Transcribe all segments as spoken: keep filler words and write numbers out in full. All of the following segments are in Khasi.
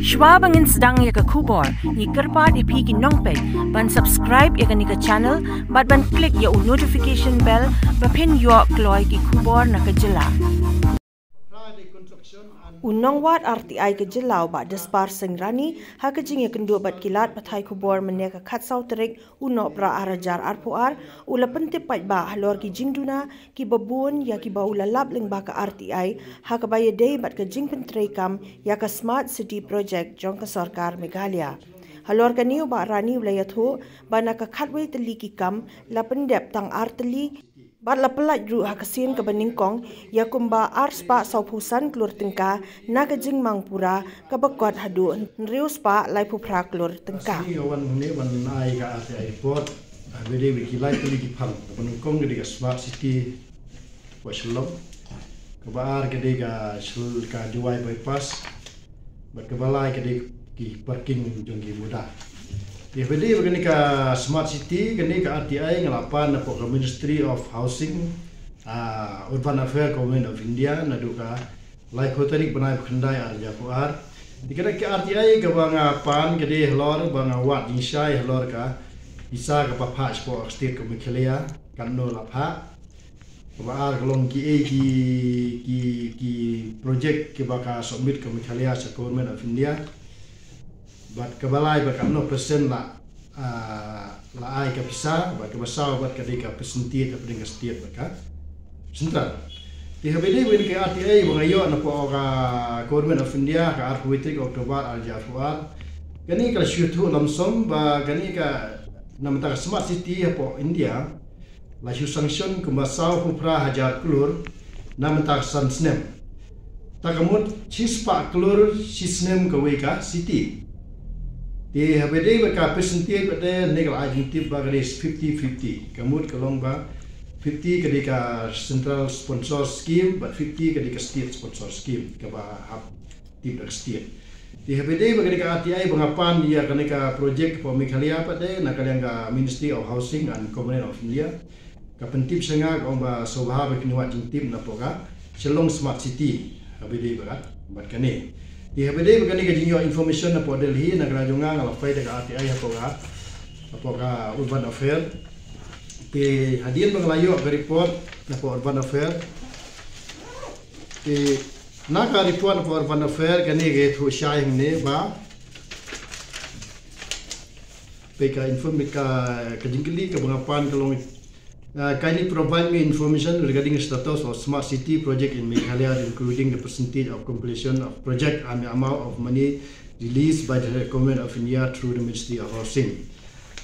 Shwa ba ngin sdang ïa ka khubor, ngi kyrpad ïa phi ki nongpeit ban subscribe ïa kane ka channel bad ban click ïa u notification bell ba phin ïoh kloi ki khubor na ka jylla. U nongwad R T I ka jylla u Bah Despar Singh Rani ha ka jingïakynduh bad ki lad pathai khubor mynne ka khatsaw tarik u Nohprah ar hajar arphew ar u la pyntip paidbah halor ki jingduna kiba bun ïa kiba u la lap lyngba ka R T I ha kaba ïadei bad ka jingpyntreikam ïa ka Smart City Project jong ka sorkar Meghalaya. Halor kane u Bah Rani u la ïathuh ba na ka khatwei tylli ki kam la pyndep tang ar tylli bad la pyllait ruh ha ka sien kaba nyngkong ïa kumba ar spah sawphew san klur tyngka na ka jingmang pura kaba kot haduh hynriew spah laiphew phra klur tyngka. Sini ka wan ne wan ai ka R T I report. Haba dei ki lai tylli ki phang kaba nyngkong ka dei ka Smart City wa Shillong, kaba ar ka dei ka Shil ka Jowai bypass, bad kaba lai ka dei ki parking jong ki MUDA. Ïa haba dei ba kane ka Smart City kane ka R T I nga la pan na pok ka Ministry of Housing, ah, Urban Affairs, Government of India naduh ka laiphew tarik bnai ba khyndai ar hajar arphew ar. Te kane ka R T I kaba nga pan ka dei halor ba nga wad jingshai halor ka pisa kaba phah shapoh ka state ka Meghalaya, katno la phah. Kaba ar ka long ki ei ki ki ki project kiba ka submit ka Meghalaya sha Government of India. Bad kaba lai bad katno percent la, ah, la ai ka pisa, bad kaba saw bad ka dei ka percentage hapdeng ka state bad ka central. Te haba dei ba kane ka R T I ba nga ïoh na pok ka Government of India ka arphew tarik October ar hajar arphew ar. Kane ka la shu ïathuh lump sum ba kane ka na bynta ka Smart City hapoh India la shu sanction kumba sawphew phra hajar klur na bynta ka san snem. Ta ka mut shispah klur shi snem kawei ka city. Te haba dei ba ka percentage ba dei ne ka la ai jingtip ba ka dei fifty fifty. Ka mut ka long ba fifty ka dei ka central sponsor scheme bad fifty ka dei ka state sponsor scheme kaba hap tip da ka state. Te haba dei ba kane ka R T I ba nga pan ïa kane ka project hapoh Meghalaya pat de na ka liang ka Ministry of Housing and Government of India. Ka pyntip sha nga ka ong ba sngewbha ba kin wad jingtip na pok ka Shillong Smart City haba dei ba ka bad kane. Te haba dei ba kane ka jingïoh information na pok Delhi na ka liang jong nga nga la peit da ka R T I hapoh ka hapoh ka Urban Affairs. Te hadien ba nga la ïoh ka report na pok Urban Affairs. Te na ka report na pok Urban Affairs kane ka ïathuh shai hangne ba peit ka inform ka ka jingkylli kaba nga pan ka long, uh, kindly provide me information regarding the status of smart city project in Meghalaya, including the percentage of completion of project and the amount of money released by the Government of India through the Ministry of Housing.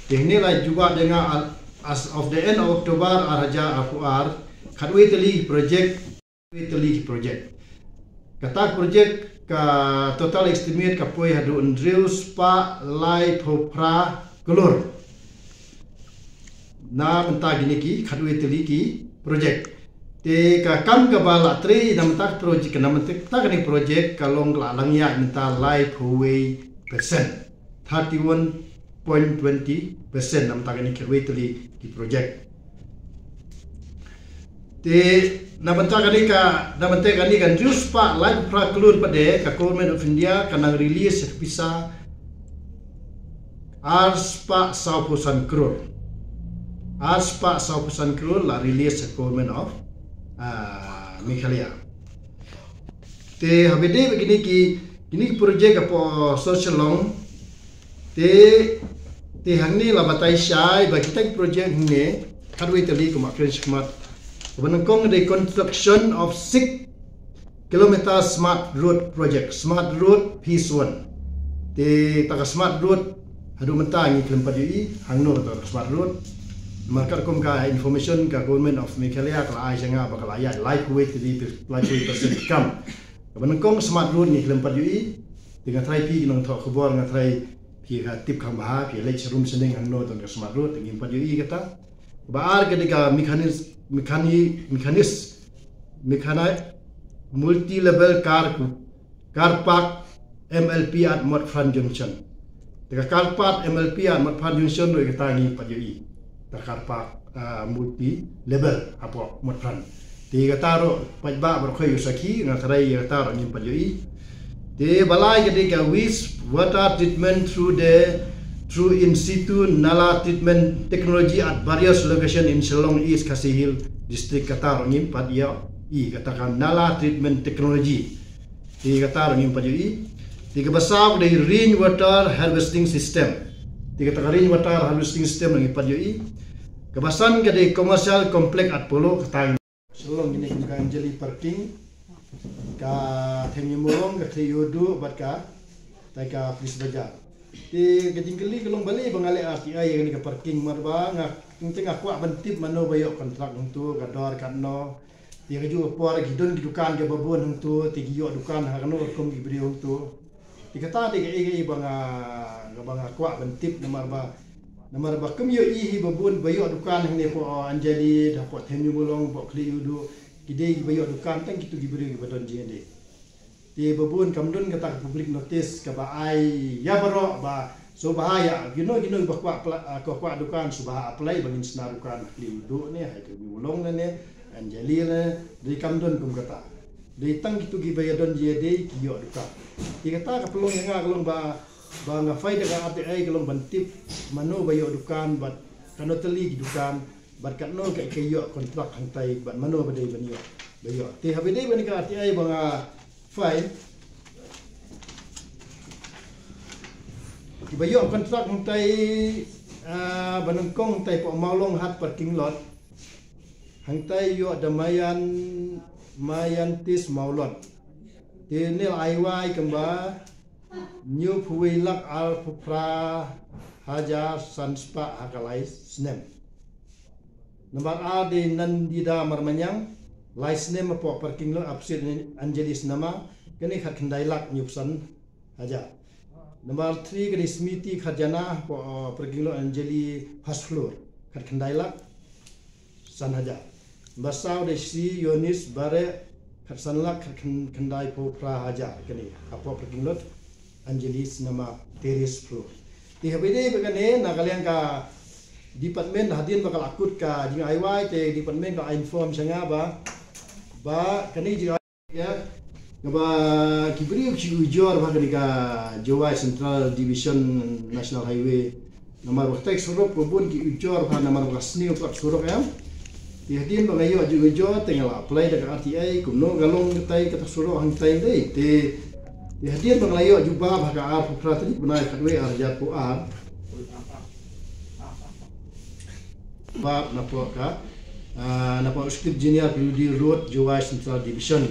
Te hangne la jubab da nga, uh, as of the end of October ar hajar arphew ar, khatwei tylli project, khatwei tylli project. Kata project ka total estimate ka poi haduh hynriew spah laiphew phra klur. Na bynta kine ki khatwei tylli ki project. Te ka kam kaba la trei na bynta project, na bynta kane project ka long ka la lang ïa bynta laiphew wei percent. Thirty-one point twenty percent na bynta kane khatwei tylli ki project. Te na bynta kane ka, na bynta kane ka hynriew spah laiphew phra klur pat de ka Government of India ka nang release ïa ka pisa ar spah sawphew san klur. Ar spah sawphew san klur la release ïa ka Government of, ah, Meghalaya. Te haba dei ba kine ki, kine ki project hapoh Shillong. Te, te hangne la batai shai ba kita ki project hangne khatwei tylli kumba kren shikmat. Ba nyngkong dei construction of six kilometer smart road project, smart road phase one. Te ta ka smart road haduh mynta ngi khlem pat ïohi hangno ka ta ka smart road. Namar katkum ka information ka Government of Meghalaya ka la ai sha nga ba ka la ïaid laiphew wei tylli, laiphew wei percent kam. Kaba nyngkong smart road ngi khlem pat ïohi. Te nga tharai phi ki nongthoh khubor, nga tharai phi ka tip kham bha, phi leit sharum shaneng hangno don ka smart road, te ngim pat ïohi kata. Kaba ar ka dei ka mechanis, mechani, mechanis, mechani, multi level car, car park M L P at Motphran Junction. Te ka car park M L P at Motphran Junction ruh kata ngim pat ïohi. Ta car park, ah, multi level hapoh Motphran. Te kata ruh paidbah baroh khoit u sakhi, nga tharai kata ruh ngim pat ïohi. Te ba lai ka dei ka waste water treatment through the, through in situ nala treatment technology at various location in Shillong East Khasi Hills District, kata ruh ngim pat ïohi, kata ka nala treatment technology. Te kata ruh ngim pat ïohi. Te kaba saw ka dei rain water harvesting system. Te kata ka rain water harvesting system ruh ngim pat ïohi. Kaba san ka dei commercial complex at Polo, kata Shillong kine kum ka Anjali parking, ka Themniamulong, ka Khliehriatduh bad ka, tai ka Police Bazar. Te ka jingkylli ka long balei ba nga leh R T I ïa kane ka parking, namar ba nga, nga kwah ban tip mano ba ïoh kontrak hangto, ka dor katno. Te kajuh ka por ki don ki dukan kiba bun hangto, te ki ïoh dukan ha kano ka rukom ki briew hangto. Te kata dei kaei kaei ba nga, ba nga kwah ban tip, namar ba, namar ba kam ïohi hi ba bun ba ïoh dukan hangne hapoh Anjali, hapoh Themniamulong, hapoh Khliehriatduh, ki dei kiba ïoh dukan tang kito ki briew kiba don jingïadei. Te ba bun kam don kata ka public notice kaba ai ïa baroh ba sngewbha ïa kino kino ba kwah pla-, ah, kwah, kwah dukan sngewbha apply ba ngin shna dukan ha Khliehriatduh ne, ha Themniamulong ne, ne Anjali ne, dei kam don kum kata. Dei tang kito kiba ïa don jingïadei ki ïoh dukan. Te kata ka pynlong ïa nga ka long ba, ba nga file da ka R T I ka long ban tip mano ba ïoh dukan bad kano tylli ki dukan bad katno ka, ka ïoh kontrak hangtai bad mano ba dei ban ïoh, ba ïoh. Te haba dei ban ka R T I ba nga file, kiba ïoh kontrak hangtai, ah, ba nyngkong hangtai hapoh Mawlong Hat parking lot. Hangtai ïoh da Mayan, Mayantis Mawlon. Te ne la ai wai kumba hynñiewphew wei lak arphew phra hajar san spah ha ka lai snem. Nambar ar dei Nandita Marmanyang, lai snem hapoh parking lot opposite Anjali Cinema, kane khatkhyndai lak hynñiewphew san hajar. Nambar three ka dei Smiti Kharjana, hapoh, uh, parking lot Anjali first floor, khatkhyndai lak san hajar. Nambar saw dei Sri Yonis Bare, khatsan lak khatkhyn-, khyndai phew phra hajar, kane hapoh parking lot Anjali Cinema terrace floor. Te haba dei ba kane na ka liang ka department, hadien ba ka la kut ka jingai wai, te department ka inform sha nga ba, ba kane jing Ïa, kaba ki briew ki ujor bha kane ka Jowai Central Division National Highway. Namar ba ka tai surok ba bun ki ujor bha namar ba ka sniew pat surok, ïa. Te hadien ba nga ïoh jingujor te nga la apply da ka R T I kumno ka long ka tai kata surok hangtai dei. Te, te hadien ba nga la ïoh jubab ha ka arphew phra tarik bnai khatwei arhajar arphew ar. Ba napoh ka, ah, napoh Executive Engineer P W D Road, Jowai Central Division.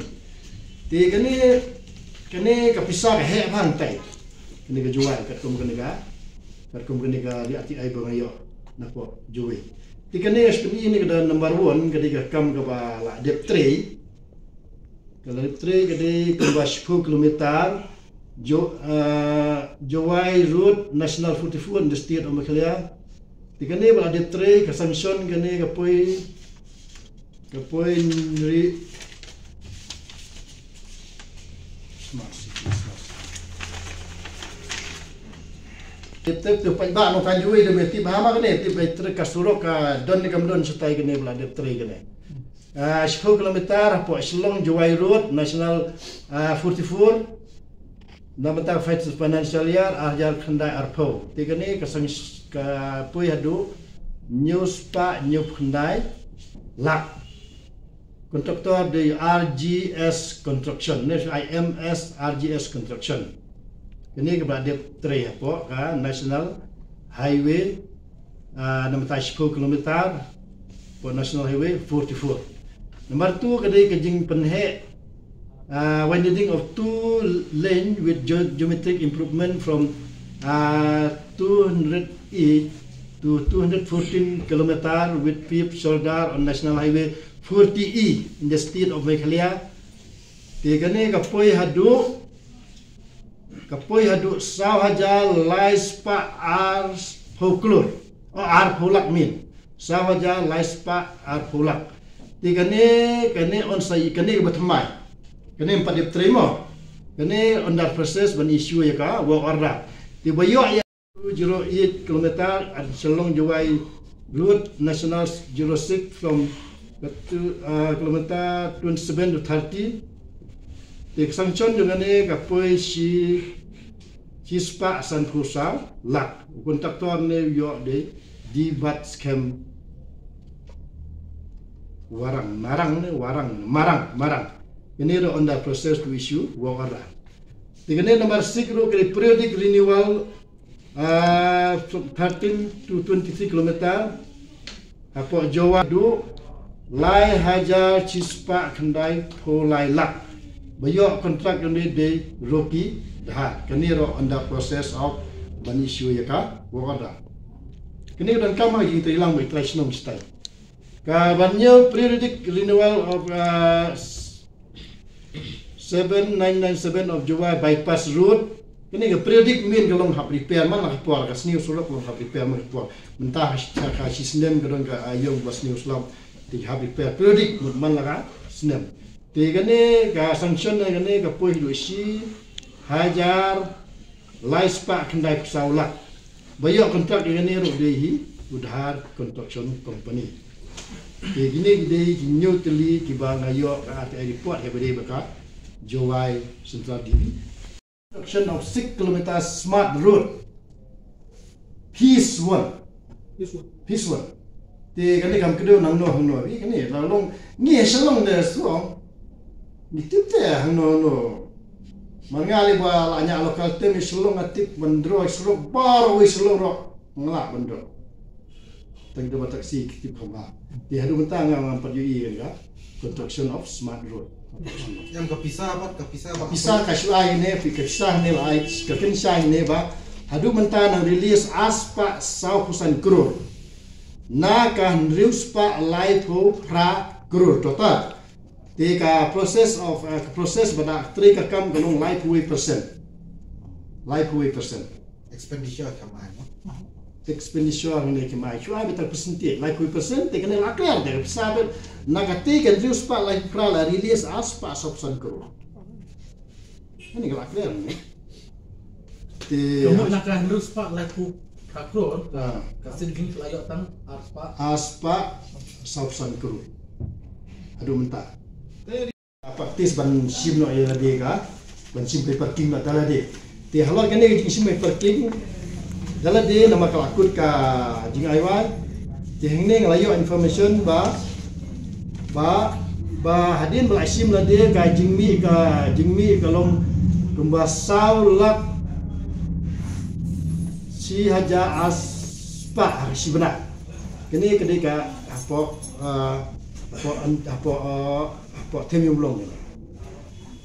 Te kane, kane ka pisa ka heh bha hangtai. Kane ka Jowai, katkum kane ka, katkum kane ka R T I ba nga ïoh napoh Jowai. Te kane ka shiphew ne ka da number one, kane ka kam kaba la dep trei. Ka la dep trei ka dei kumba shiphew kilometer, Jo-, ah, Jowai Road, National forty-four in the state of Meghalaya. Te kane ba la dep trei, ka sanction kane ka poi, ka poi ri-, Smart City, Smart City. Tip, tip, tip, paidbah nongthaw Jowai, da me tip ha ma kane, tip, eh, trei ka surok ka don ne kam don shatai kane ba la dep trei kane. Ah, shiphew kilometer hapoh Shillong Jowai Road, National, ah, forty-four. Na bynta ka financial year arhajar khyndai arphew. Te kane ka sang ka poi haduh hynñiew spah hynñiewphew khyndai lak. Contractor dei R G S Construction, ne I M S R G S Construction. Kane kaba dep trei hapoh ka National Highway, ah, na bynta shiphew kilometer, hapoh National Highway forty-four. Number two ka dei ka jingpynheh, ah, widening of two lane with geo-, geometric improvement from, ah, two hundred E to two hundred fourteen kilometer with paved shoulder on National Highway forty E in the state of Meghalaya. Te kane ka poi haduh, ka poi haduh saw hajar lai spah arphew klur. Oh, arphew lak min. Saw hajar lai spah arphew lak. Te kane, kane yn sa ïoh, kane kaba thymmai. Kane ym pat dep trei mo. Kane under process ban issue ïa ka work order. Te ba ïoh ïa two zero eight kilometer at Shillong Jowai Road National zero six from, uh, kilometer twenty-seven to thirty. Te ka sanction jong kane ka poi shi, shi spah sanphew saw lak. U contractor ne u ïoh dei D Batskhem Warang, Marang ne Warang, Marang, Marang. Kane ruh under process to issue work order. Te kane number six ruh ka dei periodic renewal, ah, from thirteen to twenty-three kilometer. Hapoh Jowai haduh lai hajar shi spah khyndai phew lai lak. Ba ïoh contract kane dei Rocky Dhar. Kane ruh under process of ban issue ïa ka work order. Kane ka donkam ha jingtreilang ba i trai shnong shatai. Ka ban ïoh periodic renewal of, uh, seven nine nine seven of Jowai Bypass Road. Kane ka periodic mean ka long hap repair man la ka por, ka sniew surok long hap repair man la ka por. Mynta ka shi, ka shi snem ka don ka, ah, ïong ba sniew slap. Te hap repair periodic mut man la ka snem. Te kane ka sanction ne kane ka poi haduh shi hajar lai spah khyndai phew saw lak. Ba ïoh contract ïa kane ruh dei hi u Dhar Construction Company. Te kine ki dei ki hynñiew tylli kiba nga ïoh ka R T I report ha ba dei ba ka Jowai Central D B. Construction of six kilometer smart road. Phase one. Phase one. Phase one. Te kane kam kdew nangno hangno. Ïa kane la long ngi ha Shillong de Shillong. Ngi tip te hangno hangno. Mar nga lei ba la ñiah local te ngi Shillong nga tip ban draw surok baroh wei Shillong ruh nga lah ban draw. Tang da ba taxi ki tip kham ba. Te haduh mynta nga ngam pat ïohi ïa ka construction of smart road. Em, ka pisa pat, ka pisa pat. Pisa ka shu ai ne, ka pisa ne ba ai, ka pisa ne ba haduh mynta nang release ar spah saw phew san klur. Na ka hynriew spah laiphew phra klur total. Te ka process of, eh, ka process ba da trei ka kam ka long laiphew wei percent. Laiphew wei percent. Expenditure ka mai, no? Expenditure ne ka mai. Shu ai beit ka percentage, laiphew percent, te kane la clear, te ka pisa beit, na ka te ka hynriew spah laiphew phra la release ar spah saw phew san klur. Kane ka la clear, ne? Te ka mut na ka hynriew spah laiphew phra klur, ah, ka sien jing la ïoh tang ar spah. Ar spah saw phew san klur. Haduh mynta. Practice ban shim noh ïa lade ka, ban shim paper king noh da lade. Te halor kane ka jingshim paper king da lade namar ka la kut ka jingai wai. Te hangne nga la ïoh information ba, ba, ba hadien ba la shim lade ka jingmih, ka jingmih ka long kumba saw lak shi hajar ar spah ha shi bnai. Kane ka dei ka hapoh, ah, hapoh, hapoh, ah, hapoh Them Ïew Mlong.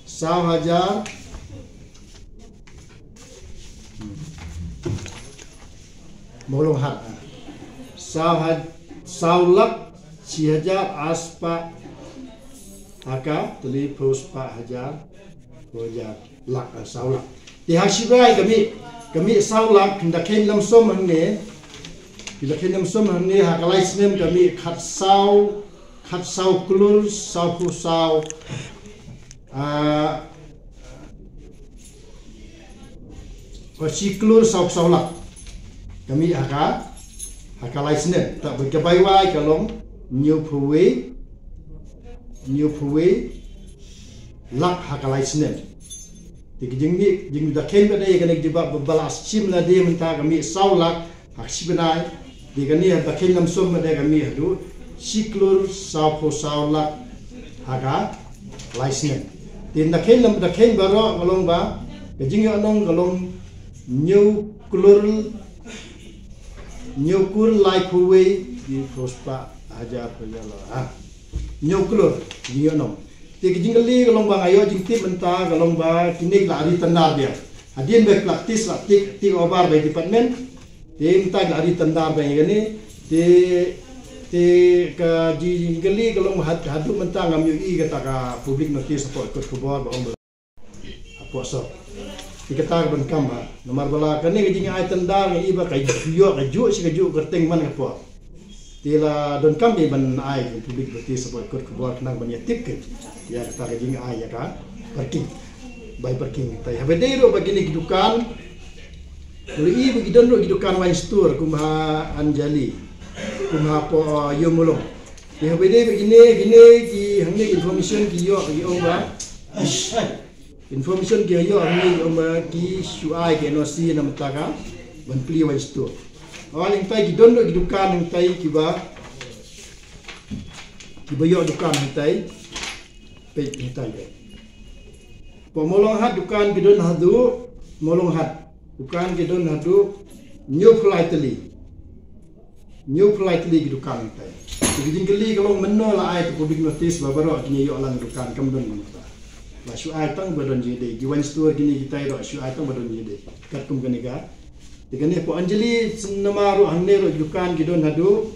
Saw hajar. Hmm. Mawlong hat. Saw haj-, saw lak shi hajar ar spah ha ka tylli phew spah hajar, phew hajar lak, ah, saw lak. Te ha shi bnai ka mih, ka mih saw lak, phin da kheiñ lam sum hangne. Phin da kheiñ lam sum hangne ha ka lai snem ka mih khatsaw, khatsaw klur saw phew saw, ah, Ba shi klur saw phew saw lak. Ka mih ha ka, ha ka lai snem. Te ba ka bai wai ka long hynñiew phew wei, hynñiew phew wei lak ha ka lai snem. Te ka jingmih, jingmih da kheiñ ba dei kane ka jubab ba la shim lade mynta ka mih saw lak ha shi bnai, te kane ha da kheiñ lam sum ba dei ka mih haduh shi klur saw phew saw lak ha ka lai snem. Te da kheiñ lam, da kheiñ baroh ka long ba ka jingïohnong ka long hynñiew klur, hynñiew klur laiphew wei, phew spah hajar, phew hajar la, ah. Hynñiew klur jingïohnong. Te ka jingkylli ka long ba nga ïoh jingtip mynta ka long ba kine ki la ri tender biang. Hadien ba ki la tis la tik, tik over by department. Te mynta ki la ri tender biang ïa kane. Te, te ka jingkylli ka long had-, haduh mynta ngam ïohi kata ka public notice hapoh kot khubor ba ong ba la hapoh sor. Te kata ka donkam ba namar ba la kane ka jingai tender nga i ba ka ïoh ka juh shi ka juh kyrteng man ka por. Te la donkam ïa ban ai ka public notice hapoh kot khubor khnang ban ïa tip ïa kata ka jingai ïa ka parking, bai parking. Te haba dei ruh ba kine ki dukan, ruh i ba ki don ruh ki dukan wine store kum ha Anjali, kum hapoh, uh, Ïew Mlong. Te haba dei ba kine, kine ki hangne ki information ki ïoh ki ong ba Information ki ïoh hangne, ïoh ma ki shu ai ki N O C na mynta ka ban plie wine store. Haba lyngba ki don ruh ki dukan hangtai kiba, kiba ïoh dukan hangtai. Peit hangtai. Pok Mawlong Hat dukan ki don haduh, Mawlong Hat dukan ki don haduh hynñiew phew lai tylli. Hynñiew phew lai tylli ki dukan hangtai. Te ki jingkylli ka long mynno la ai ka public notice ba baroh kin ïoh lang dukan, kam don mynta. La shu ai tang ba don jingïadei. Ki wine store kine kitai ruh shu ai tang ba don jingïadei. Katkum kane ka. Te kane pok Anjali Cinema ruh hangne ruh ki dukan ki don haduh.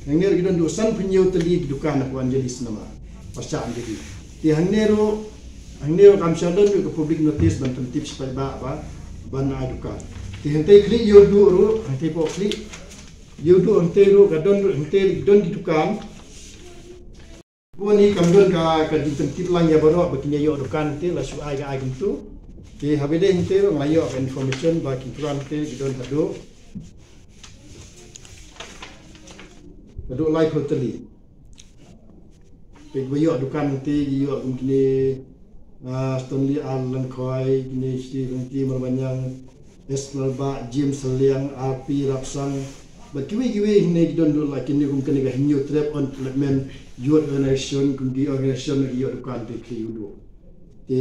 Hangne ruh ki don haduh san phew hynñiew tylli ki dukan pok Anjali Cinema. Pyrshah Anjali. Te hangne ruh, hangne ruh kam shym don ruh ka public notice ban pyntip sha paidbah ba ban ai dukan. Te hangtai khlieh Ïewduh ruh, hangtai pok khlieh Ïewduh hangtai ruh ka don ruh, hangtai don ki dukan. Bun hi kam don ka, ka jingpyntip lang ïa baroh ba kin ïoh dukan hangtai, la shu ai ka ai kumtu. Te haba dei hangtai ruh nga la ïoh ka information ba ki dukan hangtai ki don haduh, haduh lai phew tylli. Peit ba ïoh dukan hangtai, ki ïoh kum kine, ah, Stanley R Lyngkhoi, kine Shri Rangki Marbaniang, Esmal Bah, James Saliang, R P Rapsang. Bad kiwei kiwei hangne ki don haduh la kine kum kane ka Hynñiewtrep Development Youth Organization, kum ki organization ki ïoh dukan te ki ïoh duh. Te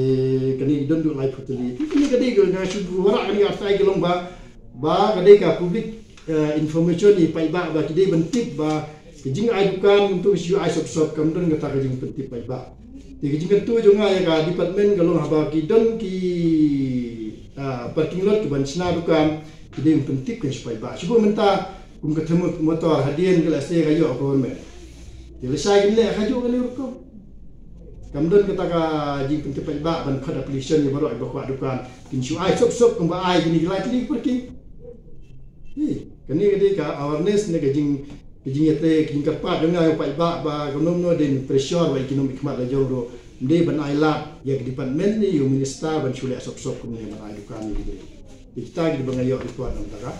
kane ki don haduh lai phew tylli. Te kane ka dei ka, nga shu wanrah kane ka article ki long ba, ba ka dei ka public, eh, information ïa paidbah ba ki dei ban tip ba ka jingai dukan kumtu shu ai sop sop, kam don kata ka jingpyntip paidbah. Te ka jingkyntu jong nga ïa ka department ka long haba ki don ki, ah, parking lot ki ban shna dukan, ki dei ban pyntip kane sha paidbah. Shu buh mynta kum ka themu motor hadien ka lehse ka ïoh ka government. Te lashai kin leh kajuh kane rukom. Kam don kata ka jingpyntip paidbah ban khot application ïa baroh kiba kwah dukan. Kin shu ai sop sop kumba ai kine ki lai tylli ki parking. Hi, kane ka dei ka awareness ne ka jing, ka jingïatrei, ka jingkyrpad jong nga ïa u paidbah ba kumno kumno dei pressure ba ïa ki nongmihkhmat la jong ruh. Ym dei ban ai lad ïa ka department ne ïa u minister ban shu leh sop sop kumne ban ai dukan ïa ki briew. Te kita kiba nga ïoh report na ka